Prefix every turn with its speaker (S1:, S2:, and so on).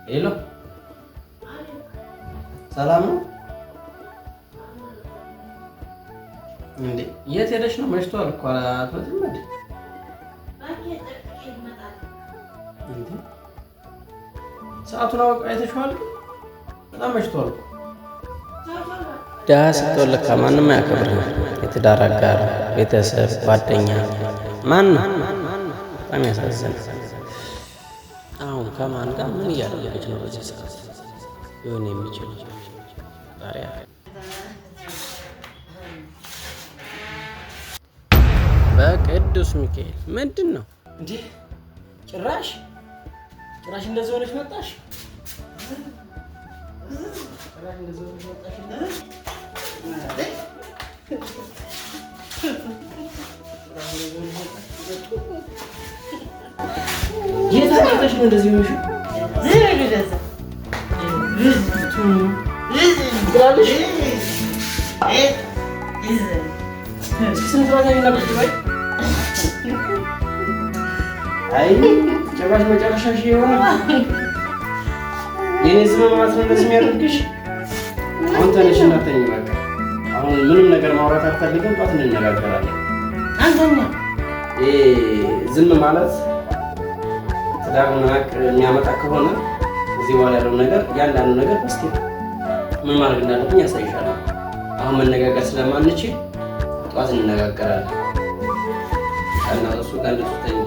S1: Hello፣ ሰላም ነው እንዴ? የት ሄደሽ ነው? መሽቷል እኮ፣ አትመጭም እንዴ? እንዴ፣ ሰዓቱን አወቅ አይተሽዋል? ግን በጣም መሽቷል እኮ። ድሀ ስትሆን ለካ ማንም አያከብርህም። የትዳር አጋር፣ ቤተሰብ፣ ጓደኛ ማንም። በጣም ያሳዝናል። አሁን ከማን ጋር ምን እያደረገች ነው በዚህ ሰዓት ሊሆን የሚችል? ጣሪያ በቅዱስ ሚካኤል ምንድን ነው እንዴ? ጭራሽ ጭራሽ እንደዚህ ሆነች መጣሽ። ጭራሽ እንደዚህ ሆነች መጣሽ። የት አግኝተሽ ነው እንደዚህ ሆነሽ? ትላለሽ። እስኪ ስነ ስርዓት ያዥና ቁጭ በይ። አይ፣ ጭራሽ መጨረሻሽ የሆነ የኔ ዝም ማለት ነው እንደዚህ የሚያደርግሽ። አሁን ተነሽና ተኝ በቃ። አሁን ምንም ነገር ማውራት አልፈልግም። ጧት እንነጋገራለን።
S2: አንተኛ።
S1: ይሄ ዝም ማለት ትዳር መናቅ የሚያመጣ ከሆነ እዚህ በኋላ ያለው ነገር፣ ያንዳንዱ ነገር በ step ምን ማድረግ እንዳለብኝ ያሳይሻለሁ። አሁን መነጋገር ስለማንችል ጠዋት እንነጋገራለን። እና እሱ ጋር እንደሱ ተኝ።